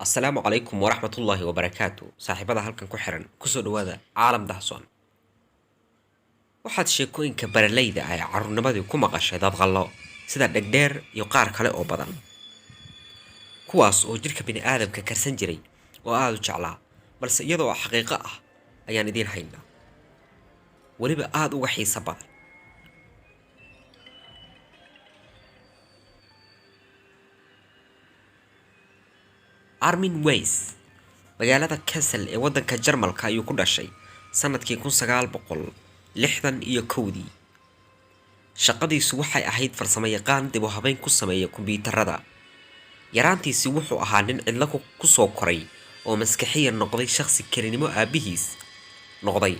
Assalaamu calaykum waraxmatullaahi wabarakaatu. Saaxiibada halkan ku xiran, kusoo dhawaada Caalam Dahsoon. Waxaad sheekooyinka baraleyda ah ee carruurnimadii ku maqashay dadqallo sida Dhegdheer iyo qaar kale oo badan, kuwaas oo jidhka bini'aadamka karsan jiray oo aada u jeclaa, balse iyadoo xaqiiqo ah ayaan idiin haynaa, weliba aada uga xiiso badan. Armin Weiss magaalada Kassel ee waddanka Jarmalka ayuu ku dhashay sanadkii 1961-dii. Shaqadiisu waxay ahayd farsamo yaqaan dib u habeyn ku sameeya kombiyuutarada. Yaraantiisii wuxuu ahaa nin cidlo ku soo koray oo maskaxiyan noqday shakhsi kelinimo aabihiis noqday.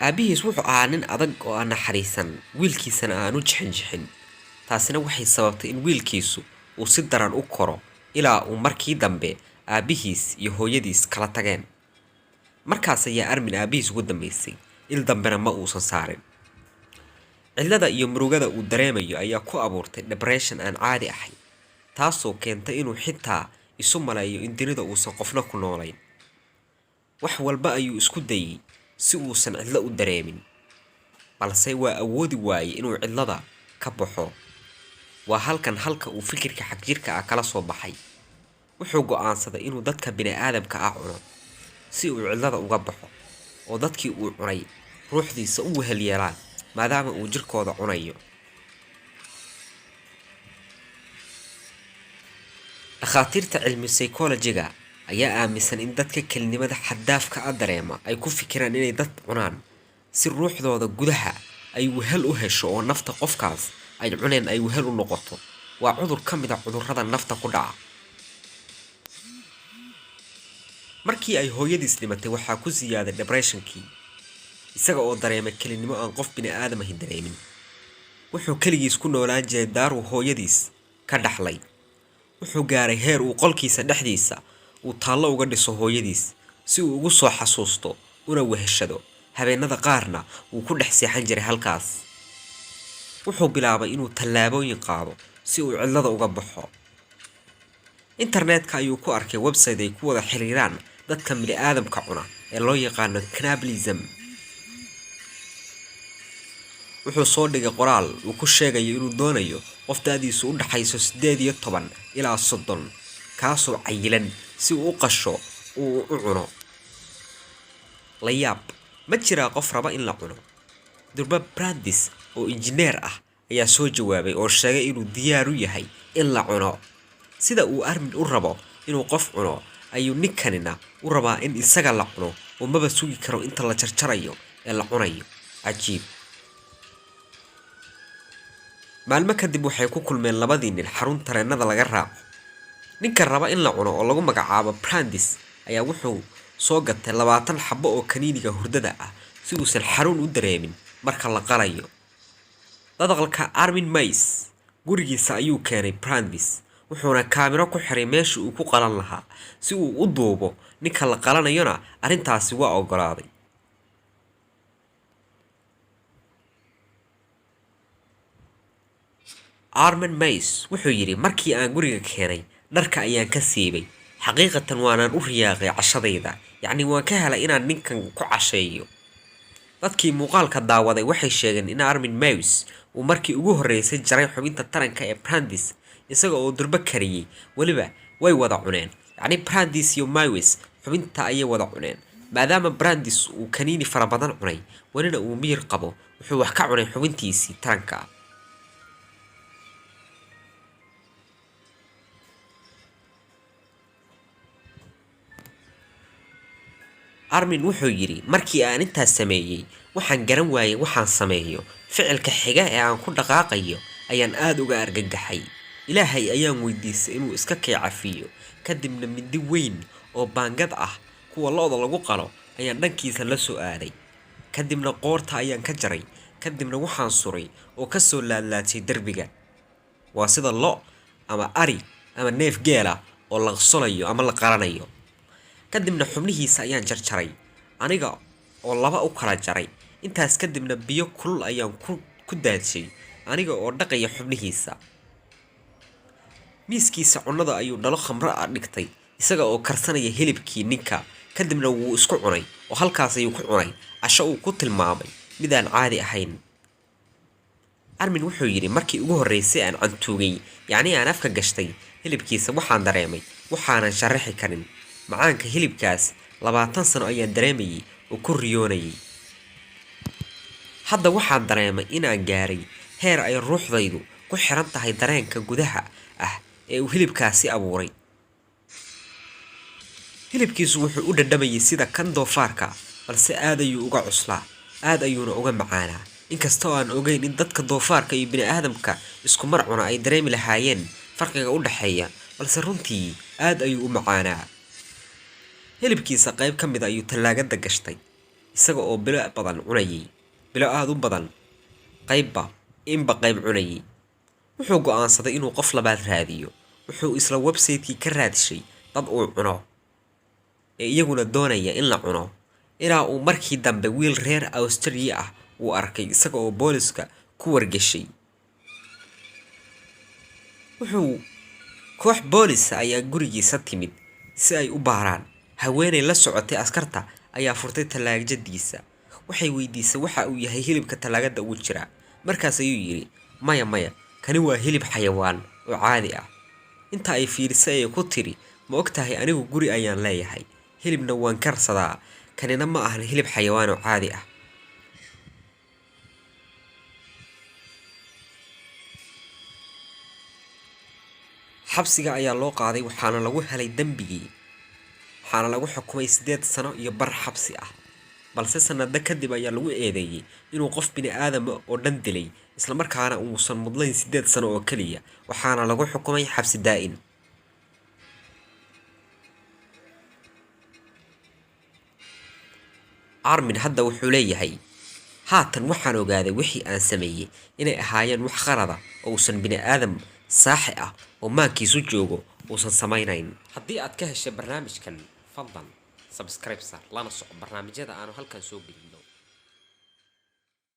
Aabihiis wuxuu ahaa nin adag oo aan naxariisan, wiilkiisana aan u jixin jixin. Taasina waxay sababtay in wiilkiisu uu si daran u koro ilaa uu markii dambe aabihiis iyo hooyadiis kala tageen. Markaas ayaa Armin aabihiis ugu dambeysay, il dambena ma uusan saarin. Cidlada iyo murugada uu dareemayo ayaa ku abuurtay depression aan caadi ahayn, taasoo keentay inuu xitaa isu maleeyo in dunida uusan qofna ku noolayn. Wax walba ayuu isku dayay si uusan cidlo u dareemin, balse waa awoodi waayey inuu cidlada ka baxo. Waa halkan halka uu fikirka xagjirka ah kala soo baxay. Wuxuu go'aansaday inuu dadka bini'aadamka ah cuno si uu cidlada uga baxo, oo dadkii uu cunay ruuxdiisa u wehel yeelaan maadaama uu jirkooda cunayo. Dhakhaatiirta cilmi psychology-ga ayaa aaminsan in dadka kelinimada xad-dhaafka ah dareema ay ku fikiraan inay dad cunaan si ruuxdooda gudaha ay wehel u hesho oo nafta qofkaas ay cuneen ay wehel u noqoto. Waa cudur ka mid ah cudurrada nafta ku dhaca. Markii ay hooyadiis dhimatay waxaa ku siyaaday depression-kii, isaga oo dareemay kelinimo aan qof bini'aadam ahi dareemin. Wuxuu keligiis ku noolaan jiray daaruu hooyadiis ka dhaxlay. Wuxuu gaaray heer uu qolkiisa dhexdiisa uu taallo uga dhiso hooyadiis si uu ugu soo xasuusto una weheshado. Habeenada qaarna wuu ku dhex seexan jiray halkaas. Wuxuu bilaabay inuu tallaabooyin qaado si uu cidlada uga baxo. Internetka ayuu ku arkay website ay ku wada xiriiraan dadka bini'aadamka cuna ee loo yaqaano cannibalism. Wuxuu soo dhigay qoraal uu ku sheegayo inuu doonayo qof da'diisu u dhaxayso 18 ilaa 30, kaasoo cayilan, si uu u qasho uu u cuno. La yaab, ma jiraa qof raba in la cuno? Durba Brandis oo injineer ah ayaa soo jawaabay oo sheegay inuu diyaar u yahay in la cuno. Sida uu Armin u rabo inuu qof cuno ayuu ninkanina u rabaa in isaga la cuno, oo maba sugi karo inta la jarjarayo ee la cunayo. Cajiib. Maalmo kadib waxay ku kulmeen labadii nin xarun tareenada laga raaco. Ninka raba in la cuno oo lagu magacaabo Brandis ayaa wuxuu soo gatay 20 xabo oo kaniiniga hurdada ah si uusan xanuun u dareemin marka la qalayo. Dadqalka Armin Mays gurigiisa ayuu keenay Brandis, wuxuuna kaamiro ku xiray meeshii uu ku qalan lahaa si uu u duubo ninka la qalanayona. Arrintaasi waa ogolaaday. Armin Mays wuxuu yidhi: "Markii aan guriga keenay, dharka ayaan ka siibay. Xaqiiqatan waanaan u riyaaqay cashadayda, yacni waan ka helay inaan ninkan ku casheeyo." Dadkii muuqaalka daawaday waxay sheegeen in Armin Mays uu markii ugu horreysay jaray xubinta taranka ee Brandis, isaga oo durbo kariyey, weliba way wada cuneen. Yacni Brandis iyo Mawes xubinta ayay wada cuneen. Maadaama Brandis uu kaniini fara badan cunay, welina uu miyir qabo, wuxuu wax ka cunay xubintiisii taranka. Armin wuxuu yidhi: "Markii aan intaas sameeyey, waxaan garan waayey waxaan sameeyo. Ficilka xiga ee aan ku dhaqaaqayo ayaan aada uga argagaxay. Ilaahay ayaan weydiistay inuu iska kay cafiyo. Kadibna mindi weyn oo baangad ah, kuwa lo'da lagu qalo, ayaan dhankiisa la soo aaday. Kadibna qoorta ayaan ka jaray. Kadibna waxaan suray oo ka soo laadlaadshay derbiga." Waa sida lo' ama ari ama neef geela oo la solayo ama la qalanayo. "Kadibna xubnihiisa ayaan jarjaray, aniga oo laba u kala jaray. Intaas kadibna biyo kulul ayaan ku daadshay, aniga oo dhaqaya xubnihiisa." Miiskiisa cunnada ayuu dhalo khamro ah dhigtay isaga oo karsanaya hilibkii ninka, kadibna wuu isku cunay oo halkaas ayuu ku cunay casho uu ku tilmaamay mid aan caadi ahayn. Armin wuxuu yidhi, markii ugu horreysay aan cantuugay, yacnii aan afka gashtay hilibkiisa, waxaan dareemay waxaanan sharaxi karin. Macaanka hilibkaas 20 sano ayaan dareemayay oo ku riyoonayay. Hadda waxaan dareemay inaan gaaray heer ay ruuxdaydu ku xiran tahay dareenka gudaha ah ee uu hilibkaasi abuuray. Hilibkiisu wuxuu u dhadhamayay sida kan doofaarka, balse aad ayuu uga cuslaa, aad ayuuna uga macaanaa. Inkasta oo aan ogeyn in dadka doofaarka iyo bini'aadamka isku mar cuna ay dareemi lahaayeen farqiga u dhexeeya, balse runtii aad ayuu u macaanaa. Hilibkiisa qayb ka mid ayuu tallaagada gashtay, isaga oo bilo badan cunayay, bilo aada u badan, qaybba inba qayb cunayay. Wuxuu go'aansaday inuu qof labaad raadiyo. Wuxuu isla website-kii ka raadshay dad uu cuno ee iyaguna doonaya in la cuno, ilaa uu markii dambe wiil reer Australia ah uu arkay isaga oo booliska ku wargashay. Wuxuu koox boolisa ayaa gurigiisa timid si ay u baaraan. Haweeney la socotay askarta ayaa furtay tallaagadiisa. Waxay weydiisay waxa uu yahay hilibka tallaagada ugu jira. Markaas ayuu yidhi, maya maya, kani waa hilib xayawaan oo caadi ah. Inta ay fiirisay ayay ku tiri, ma ogtahay anigu guri ayaan leeyahay, hilibna waan karsadaa, kanina ma ahan hilib xayawaan oo caadi ah. Xabsiga ayaa loo qaaday, waxaana lagu helay dembigii, waxaana lagu xukumay 8 sano iyo bar xabsi ah. Balse sanado kadib ayaa lagu eedeeyay inuu qof bini'aadama oo dhan dilay, islamarkaana uusan mudnayn 8 sano oo keliya, waxaana lagu xukumay xabsi daa'in. Armin hadda wuxuu leeyahay, haatan waxaan ogaaday wixii aan sameeyey inay ahaayeen wax khalada oo uusan bini'aadam saaxi ah oo maankiisu joogo uusan samaynayn. Haddii aad ka heshay barnaamijkan, fadlan subscribe saar, lana soco barnaamijyada aanu halkan soo gelino.